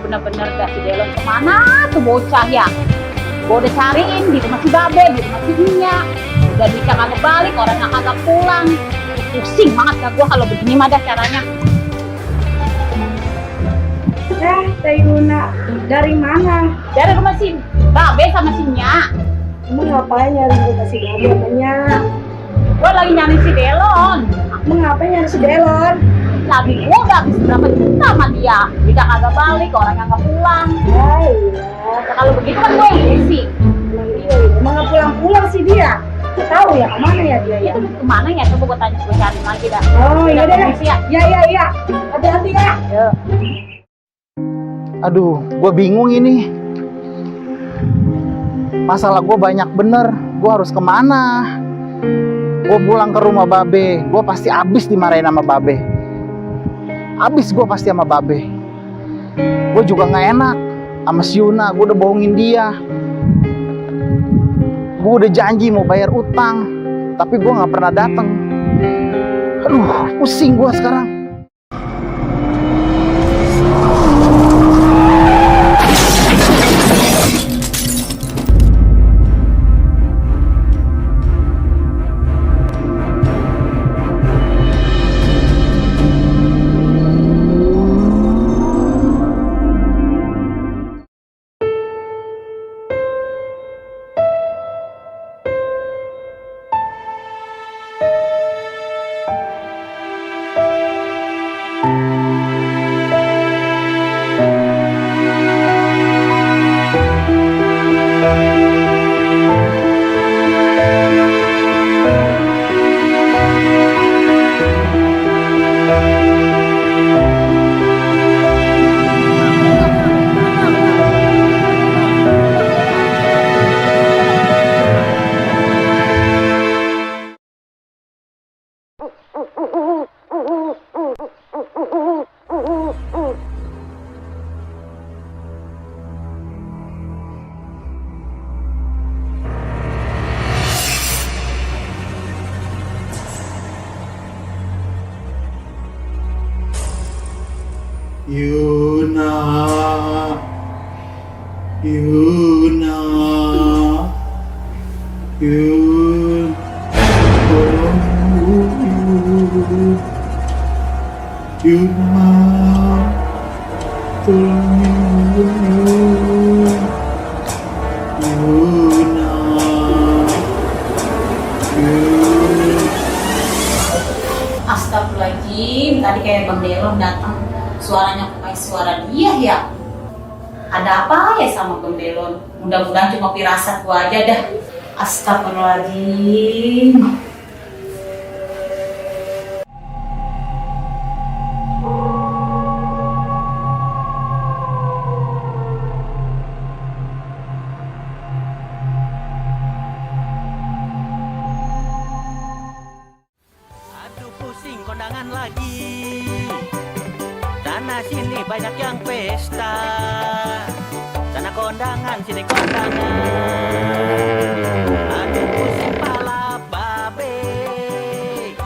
Bener-bener dah si Delon kemana tuh bocah ya? Gue udah cariin di rumah si Babe, di rumah si Nya. Udah bisa kagak balik, orang nggak kagak pulang. Pusing banget dah gue kalau begini mah dah caranya. Teh Yuna, dari mana? Dari rumah si Babe sama si Nya. Kamu ngapain nyari rumah si Babe namanya? Gue lagi nyari si Delon. Kamu ngapain nyari si Delon? Lagi gue udah habis berapa juta sama dia. Dia kagak balik, orang yang nggak pulang. Ya iya. Nah, kalau begitu kan gue yang risih. Emang nggak pulang-pulang sih dia? Nggak tahu ya kemana ya dia ya? Itu kemana ya? Coba gue tanya, gue cari lagi dah. Oh iya deh. Permisi ya. Iya. Hati-hati ya. Yuk. Aduh, gue bingung ini. Masalah gue banyak bener. Gue harus kemana? Gue pulang ke rumah Babe, gue pasti abis dimarahin sama Babe. Abis gue pasti sama Babe. Gue juga nggak enak sama si Yuna. Gue udah bohongin dia. Gue udah janji mau bayar utang, tapi gue nggak pernah datang. Aduh, pusing gue sekarang. Yuna, Astagfirullahaladzim, tadi kayak Bang Delon datang. Suaranya kayak suara dia ya. Ada apa ya sama Bang Delon? Mudah-mudahan cuma firasat gua aja dah. Astagfirullahaladzim. Aduh pusing kondangan lagi. Sana sini banyak yang pesta. Sana kondangan, sini kondangan. Aduh pusing pala Babe.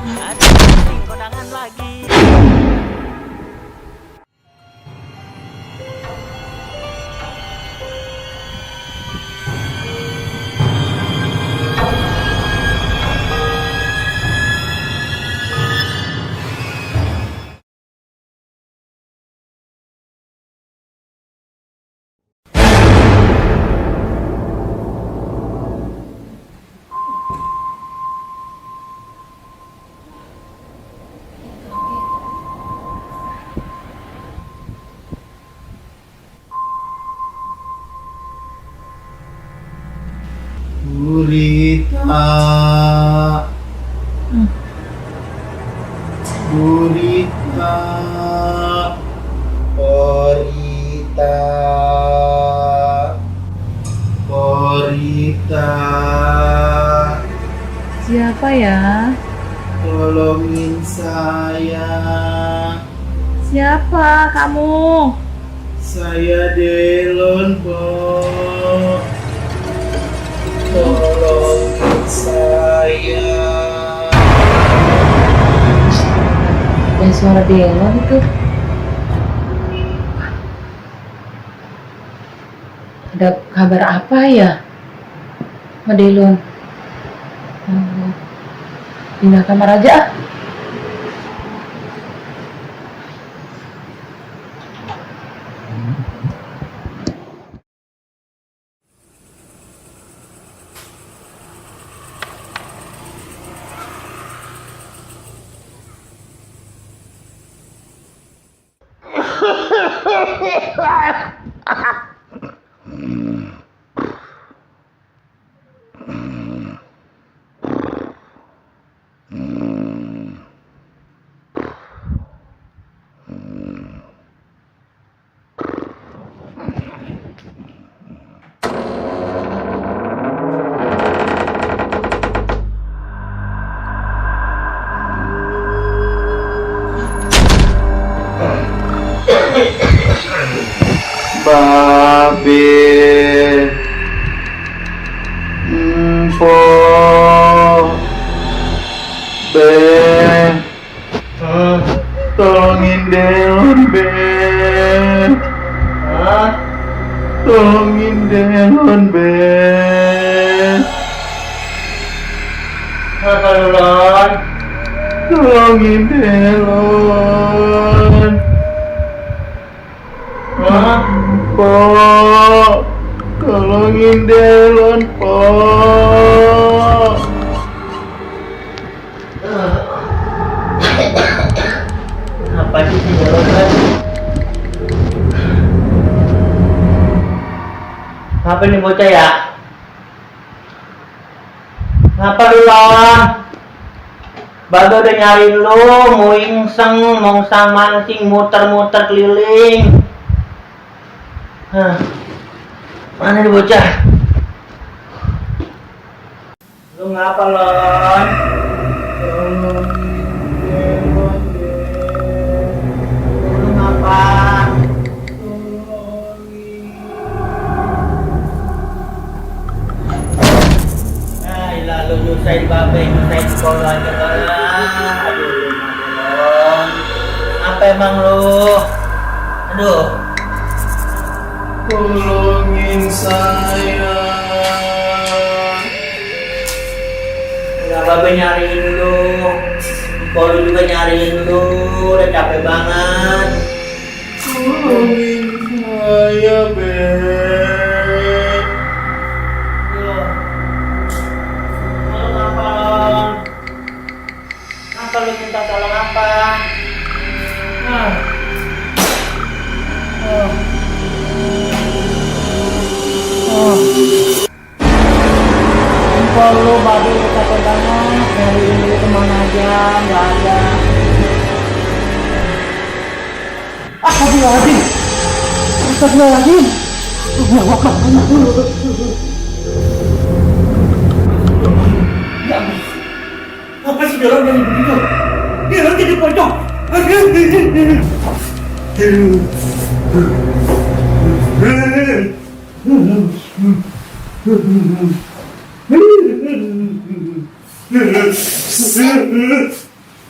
Aduh pusing kondangan lagi. Gurita, Gurita, Porita, Porita. Siapa ya? Tolongin saya. Siapa kamu? Saya Delon, Po. Tolongin saya. suara Delon itu. Ada kabar apa ya? Sama Delon. Pindah kamar aja ah. Babe, po, be, tolongin Delon, be, tolongin Delon, be. Delon. Tolongin Delon. Po, tolongin Delon, po. Apa sih si Delon kan? Apa nih bocah ya? Ngapa lu lawan? Babe udah nyariin lu, mau ingseng, mau mancing, muter-muter keliling. Mana nih bocah? Lu ngapa Lon? Lu ngapa? Lalu nyusahin babe, nyusahin sekolah aja lah. Aduh lu Lon. Apa emang lu? Aduh. Tolongin saya. Enggak babe nyariin lu. Kalau juga nyariin lu, udah capek banget. Tolongin saya, be. Lu ngapa Lon? Apa lu minta tolong apa? Kalau lu babe udah capek banget, nyariin lu kemana aja, nggak ada. Astagfirullahaladzim. Astagfirullahaladzim. Apa sih Delon yang begitu? Delon jadi pocong.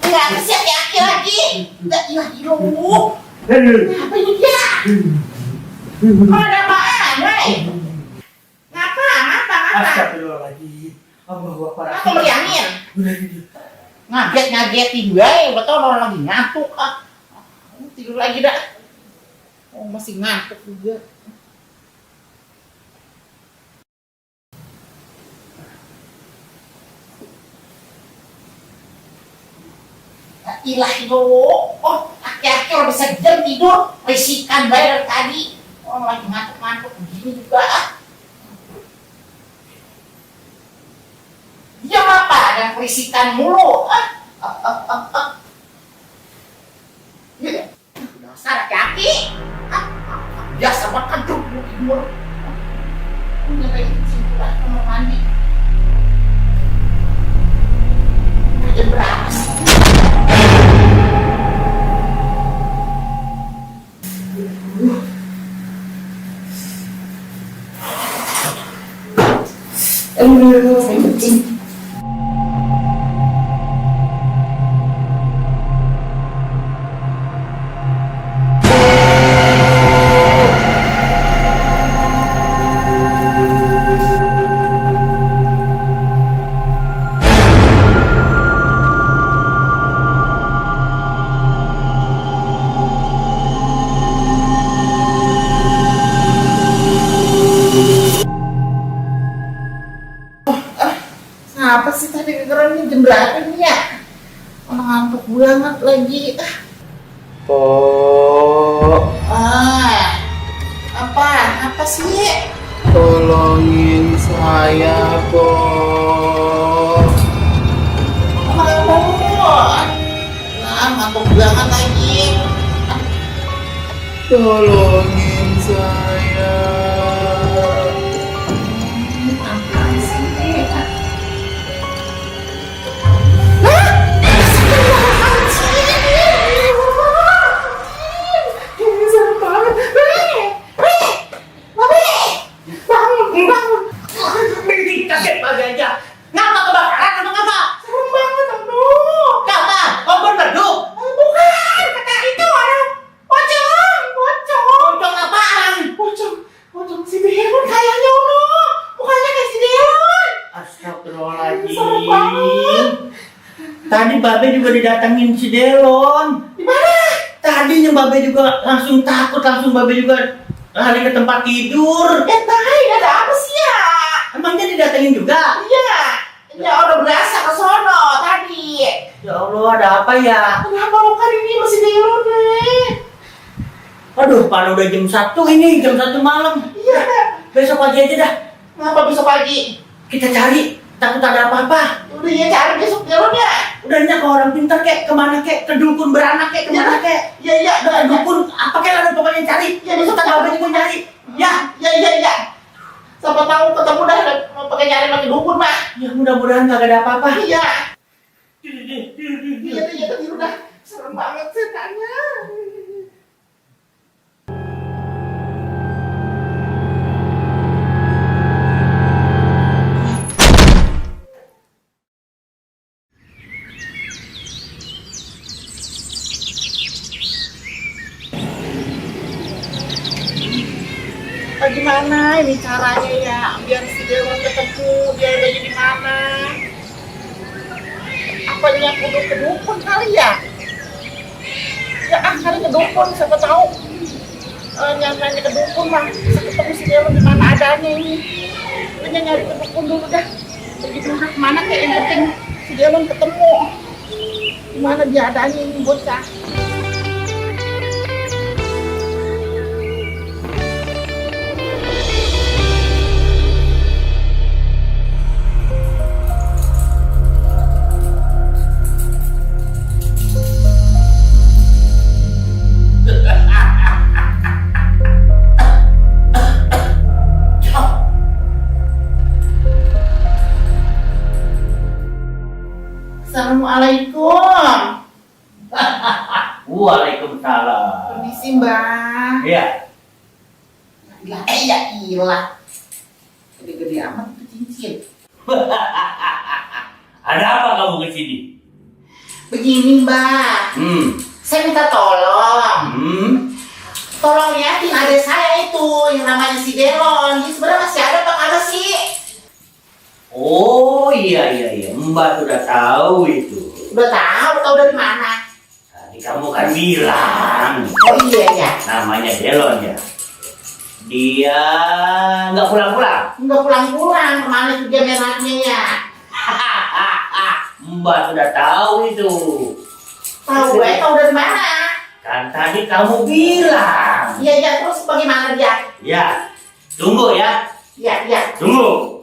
Nggak bisa laki lagi. Nggak lagi lu. Apa ini dia? Ada apaan, weh? Ngapa? Astagfirullahaladzim. Apa meriangin? Ngaget-ngagetin gue, betul orang lagi ngantuk ah. Tidur lagi dah. Oh, masih ngantuk juga. Ilahi lu. Oh, aki-aki orang bisa jam tidur. Risikan bayar dari tadi. Orang lagi ngantuk-ngantuk begini juga ah. Dia apa? Ada perisikan mulu ah. Dasar aki-aki. Biasa makan tuh tidur. Punya kayak gitu lah kamar mandi. Jam berapa sih? Saya kencing. Kenapa sih tadi kegerannya jam berapa nih ya? Orang ngantuk banget lagi. Po. Apa? Apa sih? Tolongin saya, Po. Ngantuk banget lagi. Tolongin saya. Apa sih? Kaget banget aja. Ngapa kebakaran emang apa? Serem banget, aduh. Kata, kompor berduk. Bukan, kata itu ada pocong. Pocong apaan? Pocong si Deron kayaknya udah. Mukanya kayak si Deron. Astagfirullahaladzim. Serem banget. Tadi Babe juga didatengin si Delon. Di mana? Tadinya Babe juga langsung takut, langsung Babe juga lari ke tempat tidur. Ada apa sih ya? Emangnya didatengin juga? Iya. Ya udah berasa ke sono tadi. Ya Allah, ada apa ya? Kenapa lo kali ini masih Deron deh? Aduh, pan udah jam 1 ini, jam 1 malam. Iya. Besok pagi aja dah. Kenapa besok pagi? Kita cari, takut ada apa-apa. Udah ya cari besok Deron ya. Udahnya ke orang pintar kek, kemana kek, ke dukun beranak kek, kemana kek. Iya. Ke dukun, apa kek ada pokoknya cari. Ya, besok Kita Babe juga nyari. Ya, Iya. Siapa tahu ketemu dah mau pakai nyari pakai dukun mah. ya mudah-mudahan gak ada apa-apa. Iya. Iya tidur dah. Serem banget setannya. Gimana ini caranya ya biar si Deron ketemu, dia ada di mana? Apanya kudu ke dukun kali ya? Ya kali ke dukun, siapa tahu nyari ke dukun mah bisa ketemu si Deron di mana adanya ini. Kayaknya nyari ke dukun dulu dah. Pergi dulu dah kemana kayak yang penting si Deron ketemu. Di mana dia adanya ini bocah? Assalamualaikum. Waalaikumsalam. Permisi Mbak. Iya. Ya ilah. Gede-gede amat itu cincin. Ada apa kamu kesini? Begini Mbak. Saya minta tolong. Tolong liatin adik saya itu yang namanya si Delon. Dia sebenarnya masih ada apa kagak sih? Oh iya, Mbak sudah tahu itu. Udah tahu dari mana? Tadi kamu kan bilang Oh iya. namanya Delon ya. Dia nggak pulang-pulang. Enggak pulang-pulang, kemana itu dia merahnya ya? Mbak sudah tahu itu. Tahu dari mana? Kan tadi kamu bilang. Iya, terus bagaimana dia? Ya, tunggu ya. Iya. Tunggu.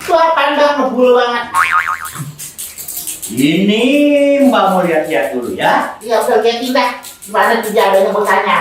Wah, pandang ngebul banget. Ini Mbak mau lihat-lihat dulu ya. Iya, udah liatin dah. Gimana tuh jalannya bocahnya?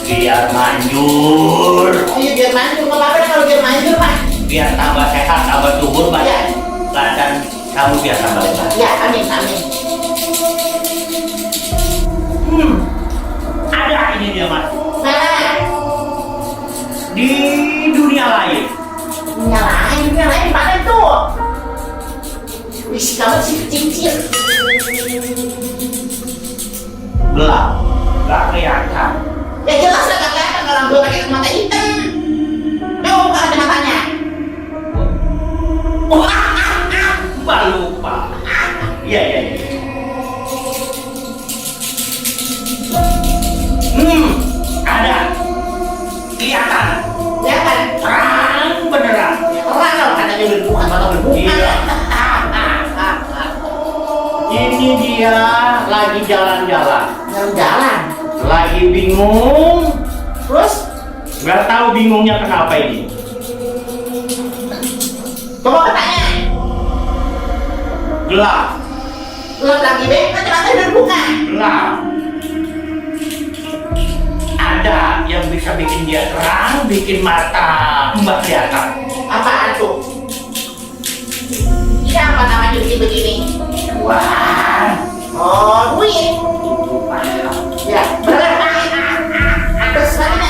Biar manjur. Oh iya, biar manjur. Gak apa-apa kalau biar manjur, Pak. Biar tambah sehat, tambah subur, Iya. badan kamu biar tambah lebar. Ya, amin. Ada ini dia mas. Mana? Di dunia lain Nyalain mana tuh? Wis kamu sih kecil. Gelap, nggak kelihatan. Ya jelas lah kelihatan kalau gue pakai kacamata hitam. Coba buka kacamatanya. Mbak lupa. Iya. Ada. Kelihatan. Kelihatan. Terang beneran. Terang kalau katanya bukan atau bukan. Iya. Ini dia lagi jalan-jalan. Jalan. Lagi bingung. Terus Nggak tahu bingungnya kenapa ini. coba tanya. Gelap. Belum lagi deh, kacamata udah buka. Gelap. Ada yang bisa bikin dia terang, bikin mata Mbak kelihatan. Apaan tuh? Siapa namanya begini? Wah, Oh, duit. Ya, berapa? Terus mana?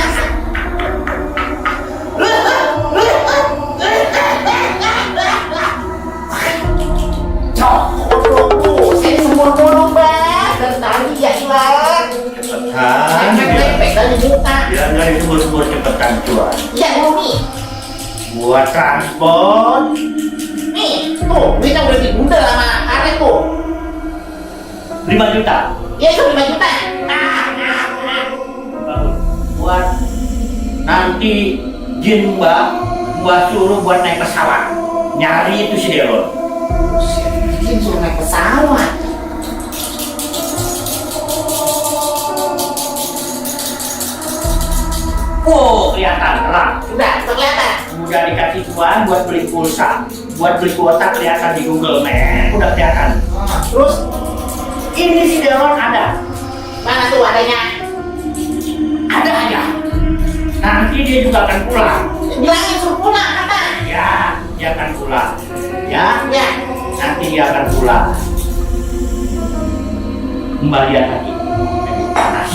Saya semua mulu banget dari tadi ya hilang. cepetan. Lepek dari muka. Biar dari sumur-sumur cepetan cuan. Ya Umi, Buat transport. nih tuh, duitnya udah digundel sama karet tuh. 5 juta. Ya itu 5 juta. Buat nanti jin Mbak suruh buat naik pesawat. Nyari itu si Delon. Ini suruh naik pesawat. Oh, kelihatan terang. Udah, kelihatan. Udah dikasih uang buat beli pulsa, buat beli kuota kelihatan di Google Map, udah kelihatan. Terus Ini si Delon ada, mana tuh adanya? ada aja. Nanti dia juga akan pulang. Bilangin suruh pulang kata. Ya, dia akan pulang. Ya, Ya, nanti dia akan pulang. Mbak lihat tadi, panas.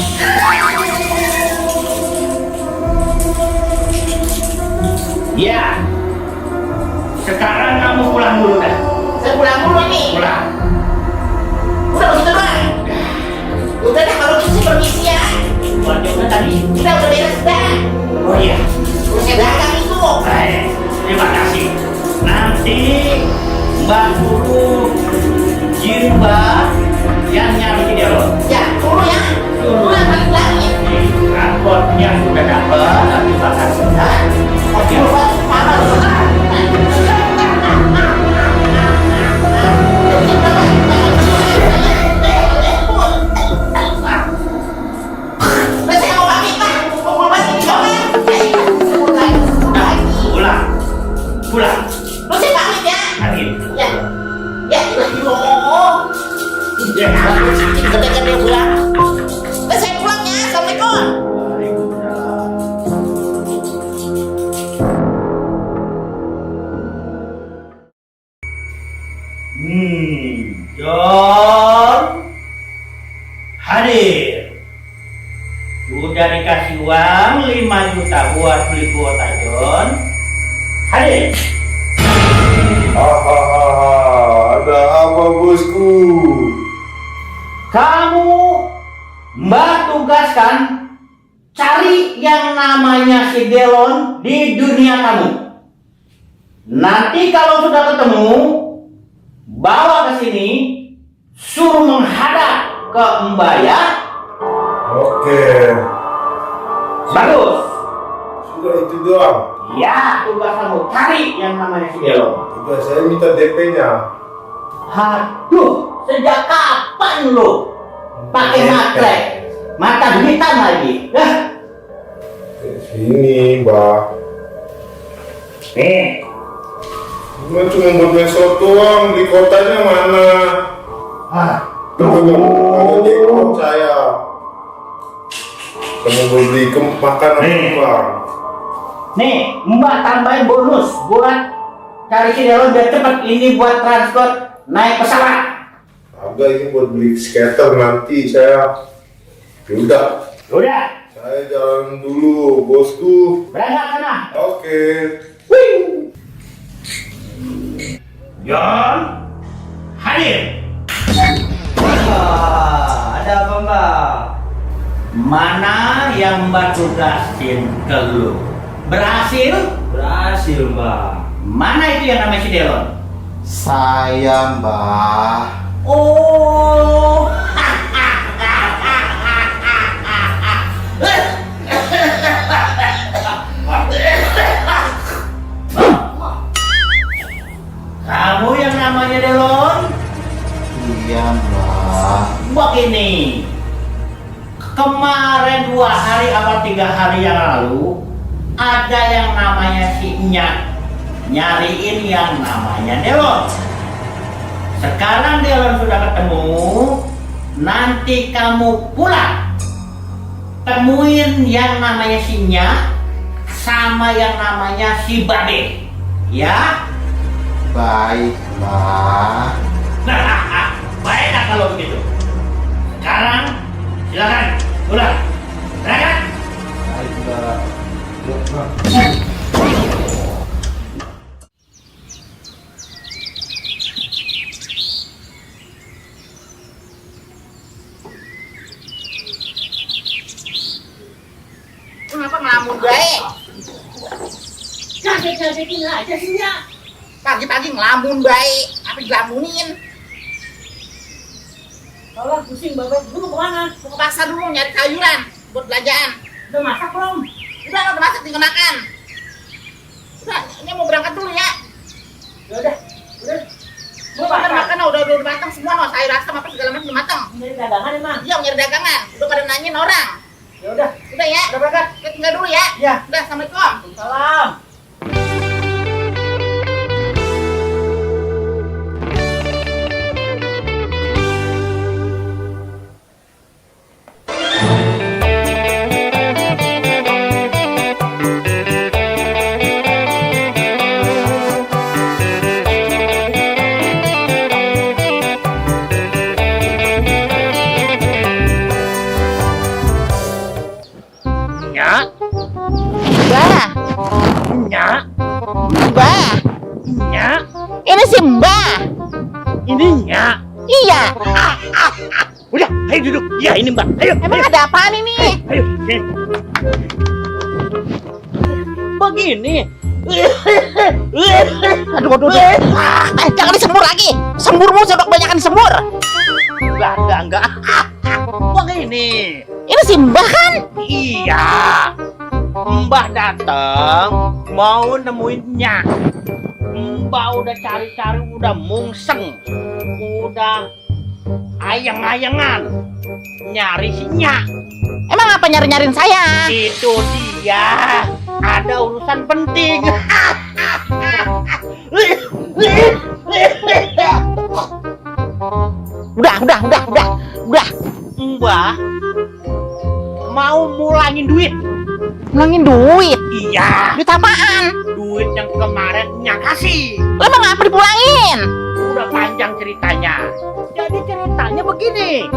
Ya, sekarang kamu pulang dulu dah. saya pulang dulu nih. Pulang. Udah begitu doang. Udah dah kalau gitu saya permisi ya. Buat juga tadi. Udah beres dah. Oh iya. Urusan dagang itu. Baik, terima kasih. Nanti Mbak suruh jin Mbak yang nyari si Delon. Ya, dulu ya. Dulu yang paling langit. Transportnya sudah dapat, tapi bakal sudah. Oke, mana tuh? Saya mau pamit Pak. Mau pamit di bawah ya. Pulang, pulang. Lu saya pamit ya. Amin. Ya. Ya, loh. Ya. Ketika dia pulang. Saya pulang ya. Assalamualaikum. John hadir. Udah dikasih uang 5 juta buat beli kuota John. Hadir. Hahaha, ada apa bosku? Kamu Mbak tugaskan cari yang namanya si Delon di dunia kamu. Nanti kalau sudah ketemu, bawa ke sini, suruh menghadap ke Mbak ya. Oke, Bagus. sudah itu doang. Ya, tugas kamu cari yang namanya si Delon. Udah saya minta DP-nya. Aduh, sejak kapan lo pakai matre? Mata hitam lagi. Sini, Mbak. Nih, Cuma buat besok doang, di kotanya mana? Kalau di kota saya. Kamu beli makanan Bang. nih, Mbak tambahin bonus buat cari si Delon biar cepet. Ini buat transport naik pesawat. Ada ini buat beli skater nanti saya. Yaudah, Udah, saya jalan dulu, bosku. berangkat sana. Oke. Wih. John, hadir. Wah, ada apa Mbak? Mana yang Mbak tugasin ke lu? Berhasil? Berhasil Mbak. Mana itu yang namanya si Delon? Saya, Mbah. Oh, kamu yang namanya Delon? Iya, Mbah. Begini, kemarin 2 hari apa 3 hari yang lalu ada yang namanya si Nyak nyariin yang namanya Delon. Sekarang Delon sudah ketemu, nanti kamu pulang temuin yang namanya si Nyak sama yang namanya si Babe, ya? Baik, Mbah. Baiklah kalau begitu. Sekarang silakan pulang. Silakan. Baik, Mbah. Kenapa ngelamun baik? Kaget-kagetin aja sih ya. Pagi-pagi ngelamun baik, apa dilamunin? Kalau pusing babak dulu kemana? Mau ke pasar dulu nyari sayuran buat belanjaan. Udah masak belum? Udah masak tinggal makan. Udah, ini mau berangkat dulu ya. Udah. Mau makan udah matang semua, no sayur asam apa segala macam udah matang. Nyari dagangan emang. Iya, nyari dagangan. Udah pada nanyain orang. Ya udah. Udah ya. Udah berangkat. Kita tinggal dulu ya. Ya. Udah, assalamualaikum. Salam. Nyak, Mbah, Nyak, Mbah. Nyak, Ini si Mbah. ini Nyak. Iya. Udah, ayo duduk. Ya ini Mbak. Ayo. Emang ada apaan ini? Ayo, sini. Begini. Aduh. Jangan disembur lagi. Semburmu sudah kebanyakan sembur. Enggak. Begini. Ini si Mbah kan? Iya. Mbah datang mau nemuin Nyak. Mbah udah cari-cari, udah mungseng, udah ayang-ayangan nyari si Nyak. Emang apa nyari-nyariin saya? Itu dia, ada urusan penting. Udah. Mbah mau mulangin duit. Ngulangin duit. Iya, Duit apaan? duit yang kemarin Nyak kasih. Lo emang ngapa dipulangin? Udah panjang ceritanya. Jadi ceritanya begini.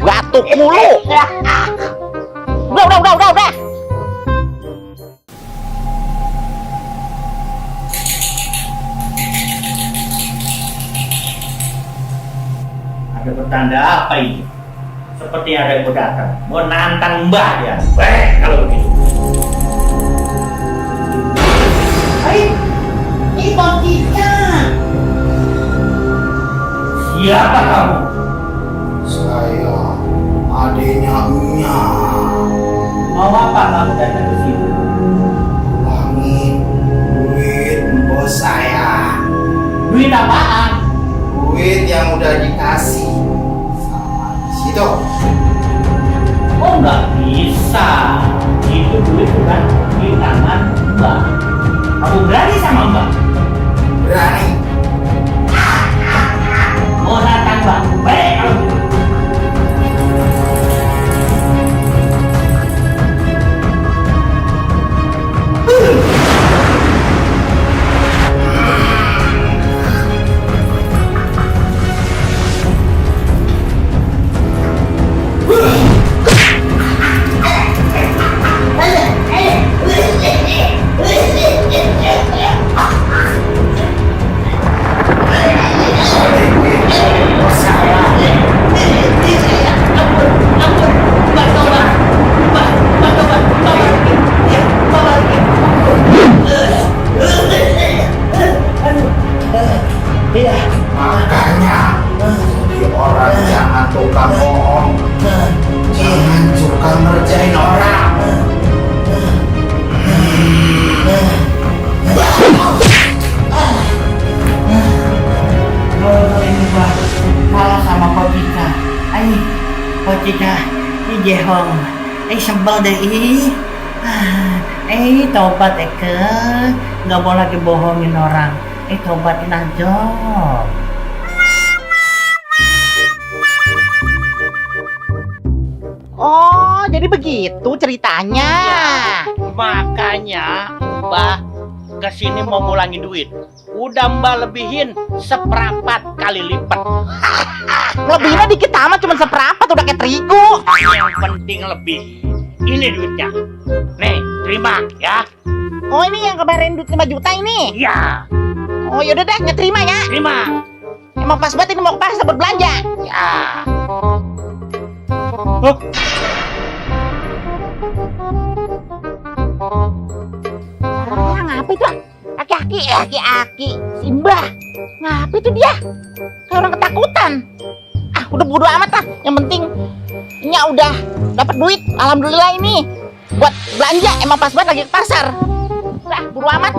Batuk mulu. Udah. Ada pertanda apa ini? Seperti ada yang mau datang, mau nantang Mbah ya. Kalau begitu. Hai, ini Bang Tika. Siapa kamu? Saya adiknya Nya. Mau apa kamu datang ke sini? Ulangin duit bos saya. Duit apaan? Duit yang udah dikasih sama situ. Oh nggak bisa. Itu duit bukan di tangan Mbak. Kamu berani sama Mbak? Berani. Mau nantang Mbak? Baik kalau begitu. sebel deh ih. Tobat Eke, nggak mau lagi bohongin orang. Tobatin aja. Oh, jadi begitu ceritanya. Makanya Mbah kesini mau ngulangin duit. Udah Mbah lebihin seperempat kali lipat. Lebihinnya dikit amat, cuma seperempat udah kayak terigu. Yang penting lebih. Ini duitnya. Nih, terima ya. Oh, ini yang kemarin duit 5 juta ini. Ya, Oh, yaudah deh, ngeterima ya. terima. Emang pas banget ini mau ke pasar buat belanja. Ya. Ngapa itu? Aki-aki. Simbah. Ngapa itu dia? Kayak orang ketakutan. Udah bodo amat lah. Yang penting Nya udah dapat duit. Alhamdulillah ini buat belanja. Emang pas banget lagi ke pasar. Udah bodo amat.